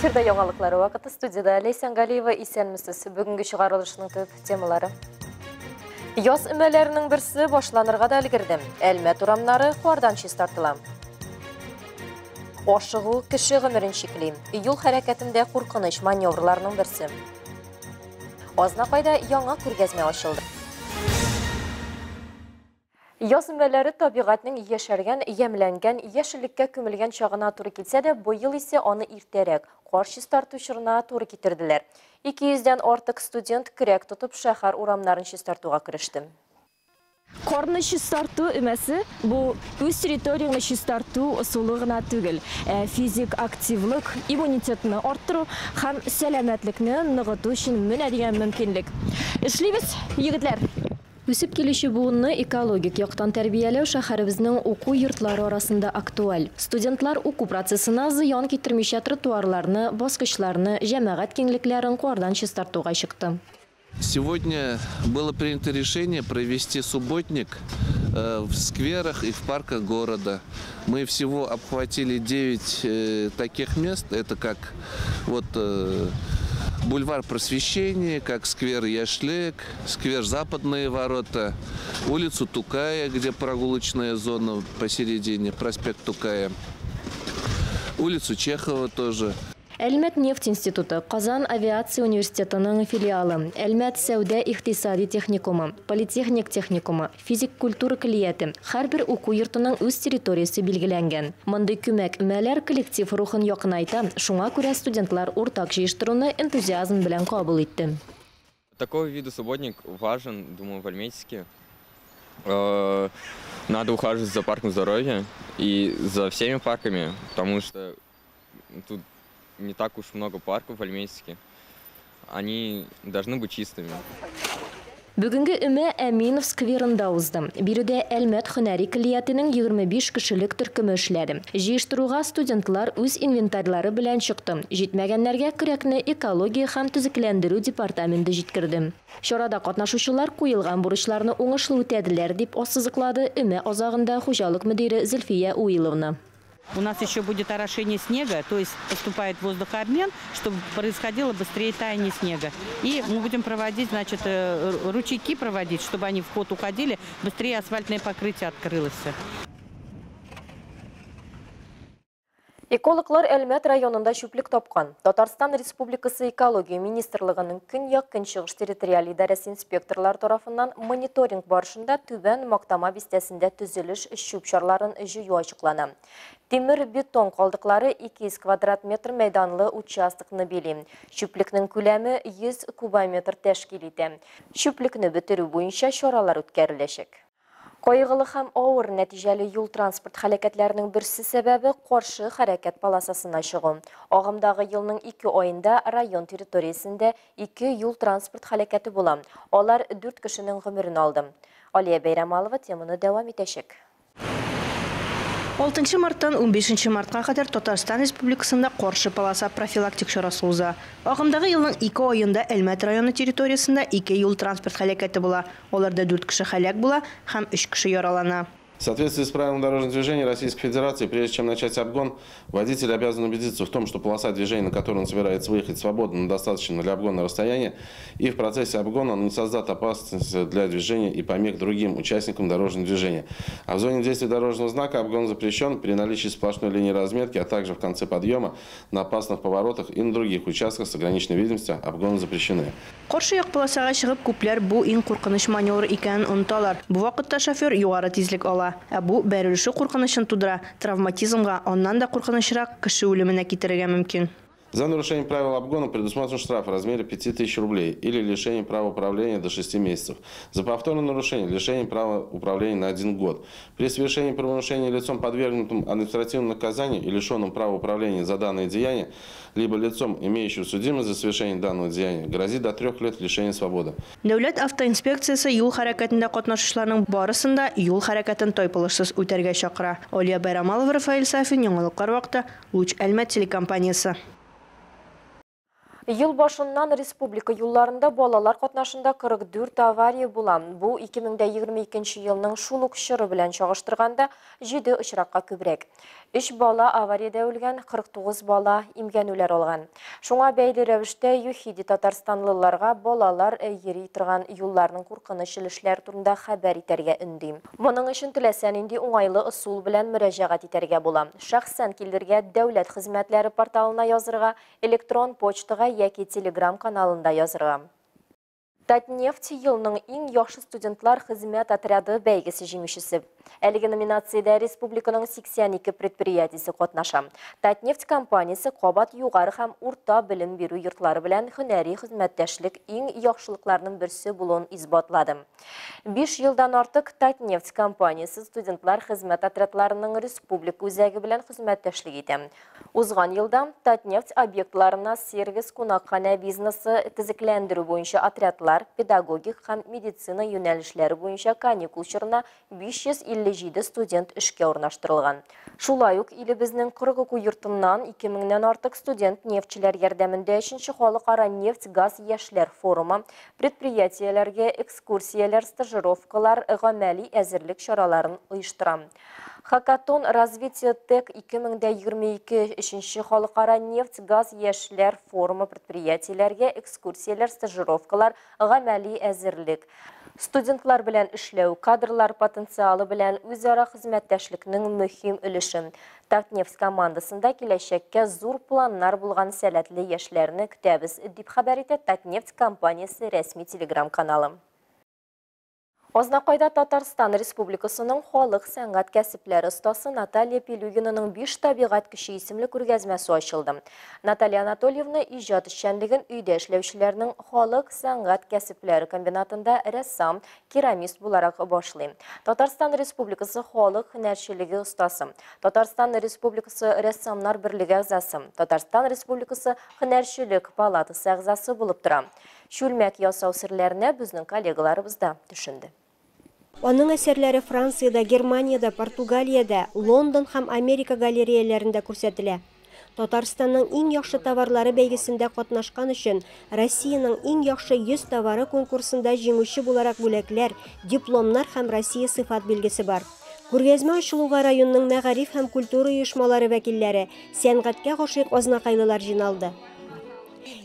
Эфирда яңалыклар вакыты, студияда Ләйсән Галиева. Исәнмесез. Бүгенге чыгарылышның төп темалары. Яз өмәләренең берсе башланырга да өлгерде. Әлмәт урамнары кардан чистартыла. Ашыгу кеше гомерен чикли. Юл хәрәкәтендә куркыныч маневрларның берсе. Азнакайда яңа күргәзмә ачылды. Яз өмәләре табигатьнең яшәргән, ямьләнгән, яшеллеккә күмелгән чагына туры килсә дә, быел исә аны иртәрәк, кар чистарту чорына туры китерделәр. 200дән артык студент көрәк тотып шәһәр урамнарын чистартуга кереште. Карны чистарту өмәсе бу үз территорияңне чистарту ысулы гына түгел, ә физик активлык, иммунитетны арттыру һәм сәламәтлекне ныгыту өчен менә дигән мөмкинлек. Эшлибез, егетләр! Үсеп килүче буынны экологик яктан тәрбияләү шәһәребезнең уку йортлары арасында актуаль. Студентлар уку процессына зыян китермичә тротуарларны, баскычларны, җәмәгать киңлекләрен кардан чистартуга чыкты. Сегодня было принято решение провести субботник в скверах и в парках города. Мы всего обхватили 9 таких мест. Это как вот бульвар Просвещения, как сквер Яшлек, сквер Западные ворота, улицу Тукая, где прогулочная зона посередине, проспект Тукая, улицу Чехова тоже. Әлмәт нефть институты, Казан авиация университетының филиалы, Әлмәт сәүдә икътисади техникумы, политехник техникумы, физик культура көллияте. Һәрбер уку йортының үз территориясе билгеләнгән. Мондый күмәк өмәләр коллектив рухын якынайта, шуңа күрә студентлар уртак җыештыруны энтузиазм белән кабул итте. Такой виду субботник важен, думаю, в Альметьевске. Надо ухаживать за парком здоровья и за всеми парками, потому что тут не так уж много парков в Альметьевске. Они должны быть чистыми. Бүгенге өмә Әминов скверында узды. Биредә Әлмәт һөнәри көллиятенең 25 кешелек төркеме эшләде. Җыештыруга студентлар үз инвентарьлары белән чыкты. Җитмәгәннәргә көрәкне экология һәм төзекләндерү департаменты җиткерде. Чарада катнашучылар куелган бурычларны уңышлы үтәделәр, дип ассызыклады өмә азагында хуҗалык мөдире Зөлфия Уиловна. У нас еще будет орошение снега, то есть поступает воздухообмен, чтобы происходило быстрее таяние снега. И мы будем проводить, значит, ручейки проводить, чтобы они в ход уходили, быстрее асфальтное покрытие открылось. Экологлар Әлмәт районында чүплек тапкан. Татарстан Республикасы Экология министрлыгының Көньяк-Көнчыгыш территориаль идарәсе инспекторлар тарафыннан мониторинг барышында Түбән Мактама бистәсендә төзелеш чүп-чарларын җыю ачыклана. Тимер бетон калдыклары 200 квадрат метр мәйданлы участокны били. Чүплекнең күләме 100 кубометр тәшкил итә. Чүплекне бетерү буенча чаралар үткәреләчәк. Кайгылы һәм авыр нәтиҗәле юл-транспорт хәрәкәтләренең берсе сәбәбе каршы хәрәкәт полосасына чыгу. Агымдагы елның 2 аенда район территориясендә 2 юл-транспорт хәрәкәте була. Алар 4 кешенең гомерен алды. Алия Бәйрәмалова теманы дәвам итәчәк. 6 марттан 15 мартка кадәр Татарстан Республикасында каршы полоса профилактик чарасы уза. Агымдагы елның 2 аенда Әлмәт районы территориясендә 2 юл-транспорт һәлакәте була. Аларда 4 кеше һәлак була һәм 3 кеше яралана. В соответствии с правилами дорожного движения Российской Федерации, прежде чем начать обгон, водитель обязан убедиться в том, что полоса движения, на которую он собирается выехать, свободна на достаточном для обгона расстоянии, и в процессе обгона он не создаст опасности для движения и помех другим участникам дорожного движения. А в зоне действия дорожного знака обгон запрещен при наличии сплошной линии разметки, а также в конце подъема, на опасных поворотах и на других участках с ограниченной видимостью обгоны запрещены. Каршы як полосага чыгып, күпләр бу иң куркыныч маневр икәнен оныталар. Бу вакытта шофер югары тизлек ала. Ә бу бәрелеше куркынычын тудыра, травматизмга, аннан да куркынычрак кеше үлеменә китерергә мөмкин. За нарушение правил обгона предусмотрен штраф в размере 5000 рублей или лишение права управления до 6 месяцев. За повторное нарушение лишение права управления на 1 год. При совершении правонарушения лицом, подвергнутым административному наказанию и лишенным права управления за данное деяние, либо лицом, имеющим судимость за совершение данного деяния, грозит до 3 лет лишения свободы. Дәүләт автоинспекциясе юл хәрәкәтендә катнашучыларның барысын да юл хәрәкәтен тайпылышсыз үтәргә чакыра. Алия Байрамалова, Рафаэль Сафин, Яңалыклар вакыты, Луч Әлмәт телекомпаниясе. Ел башыннан республика юлларында балалар катнашында 44 авария була. Бу 2022 елның шул ук чоры белән чагыштырганда 7 очракка күбрәк. Өч бала авариядә үлгән, 49 бала имгәнүләр алган. Шуңа бәйле рәвештә ЮХИДИ татарстанлыларга балалар йөри торган юлларның куркыныч өлешләре турында хәбәр итәргә өнди. Моның өчен теләсә нинди уңайлы ысул белән мөрәҗәгать итәргә була. Шәхсән килергә, дәүләт хезмәтләре порталына язырга, электрон почтага яки телеграм каналында язырга. Татнефть елның иң яхшы студентлар хезмәт отряды бәйгесе җиңүчесе. Әлеге номинациядә республиканың 82 предприятиесе катнаша. Татнефть компаниясе кабат югары һәм урта белем бирү йортлары белән һөнәри хезмәттәшлек иң яхшылыкларның берсе булуын исбатлады. 5 елдан артык Татнефть компаниясе студентлар хезмәт отрядларының республика үзәге белән хезмәттәшлек итә. Узган елда Татнефть объектларына сервис, кунакханә бизнесы төзекләндерү буенча отрядлар, педагогик һәм медицина юнәлешләре буенча каникул чорына 557 студент эшкә урнаштырылган. Шулай ук илебезнең 40 уку йортыннан 2000-нән артык студент нефтьчеләр ярдәмендә 3нче халыкара нефть-газ яшьләр форумы, предприятиеләргә экскурсияләр, стажировкалар, гамәли әзерлек чараларын оештыра. Хакатон развитие ТЭК 2022 3нче халыкара нефть-газ яшьләр форумы предприятиеләргә экскурсияләр, стажировкалар, гамәли әзерлек. Студентлар белән эшләү, кадрлар потенциалы белән үзара хезмәттәшлекнең мөһим өлеше. Татнефть командасында киләчәккә зур планнар булган сәләтле яшьләрне көтәбез, дип хәбәр итә Татнефть компаниясе рәсми телеграм-каналы. Азнакайда Татарстан Республикасының халык сәнгать кәсепләре остасы Наталья Пилюгинаның 5 табигать көче исемле күргәзмәсе ачылды. Наталья Анатольевна иҗат эшчәнлеген өйдә эшләүчеләрнең халык сәнгать кәсепләре комбинатында рәссам, керамист буларак башлый. Татарстан Республикасы халык һөнәрчелеге остасы, Татарстан Республикасы рәссамнар берлеге әгъзасы, Татарстан Республикасы һөнәрчелек палатасы әгъзасы булып тора. Чүлмәк ясау серләренә безнең коллегаларыбыз да төшенде. Аның әсәрләре Франциядә, Германиядә, Португалиядә, Лондон һәм Америка галереяләрендә күрсәтелә. Татарстанның иң яхшы товарлары бәйгесендә катнашкан өчен Россиянең иң яхшы 100 товары конкурсында җиңүче буларак бүләкләр, дипломнар һәм Россия сыйфат билгесе бар. Күргәзмә ачылуга районның мәгариф һәм культура оешмалары вәкилләре, сәнгатькә гашыйк азнакайлылар җыйналды.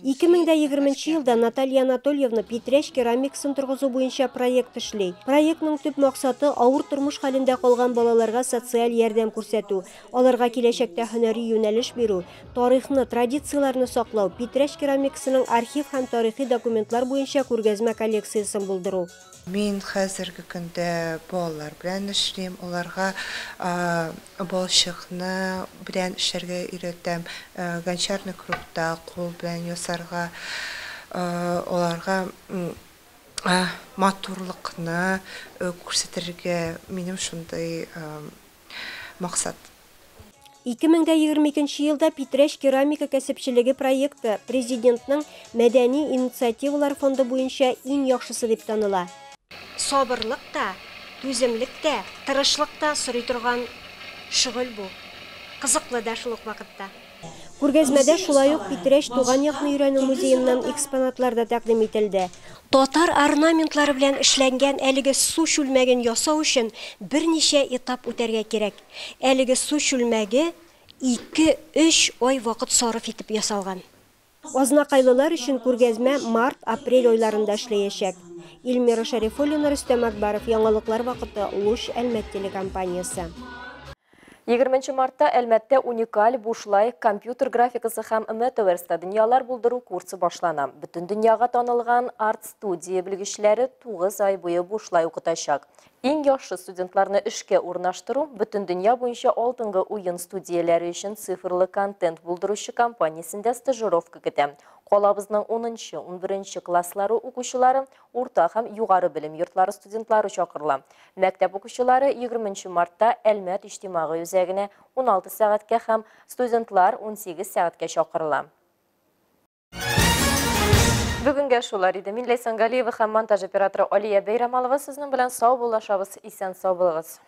2020 елда Наталья Анатольевна Питрәч керамикасын торгызу буенча проект эшли. Проектның төп максаты авыр тормыш хәлендә калган балаларга социаль ярдәм күрсәтү, аларга киләчәктә һөнәри юнәлеш бирү, тарихны, традицияләрне саклау, Питрәч керамикасының архив һәм тарихи документлар буенча күргәзмә коллекциясен булдыру. Мин хәзерге көндә балалар белән эшлим, аларга балчыкны белән эшләргә өйрәтәм, гончарный кругта кул белән ясарга, аларга матурлыкны күрсәтергә минем шундый максат. 2022 елда Питрәч керамика кәсепчелеге проекты Президентның мәдәни инициативалар фонды буенча иң яхшысы дип таныла. Сабырлык та, түземлек тә, тырышлык та сорый торган шөгыль бу. Кызыклы да шул ук вакытта. Күргәзмәдә шулай ук Питрәч туган якны өйрәнү музееннан экспонатлар да тәкъдим ителде. Татар орнаментлары белән эшләнгән әлеге су чүлмәген ясау өчен берничә этап үтәргә кирәк. Әлеге су чүлмәге 2-3 ай вакыт сарыф итеп ясалган. Азнакайлылар өчен күргәзмә март-апрель айларында эшләячәк. Эльмира Шәрифуллина, Рөстәм Акбаров, Яңалыклар вакыты, Луч Әлмәт телекомпаниясе. 20 мартта Әлмәттә уникаль бушлай компьютер графикасы һәм метаверста дөньялар булдыру курсы башлана. Бөтен дөньяга танылган арт-студия белгечләре 9 ай буе бушлай укытачак. Иң яхшы студентларны эшкә урнаштыру бөтен дөнья буенча алдынгы уен студияләре өчен цифрлы контент булдыручы компаниясендә стажировка көтә. Калабызның 10-11 класслары укучылары, урта һәм югары белем йортлары студентлары чакырыла. Мәктәп укучылары 20 мартта Әлмәт иҗтимагый үзәгенә 16 сәгатькә һәм студентлар 18 сәгатькә чакырыла. Бүгенгә шулар иде. Мин Ләйсән Галиева һәм монтаж операторы Алия Бәйрәмалова сезнең белән сау булашабыз. Исән сау булыгыз.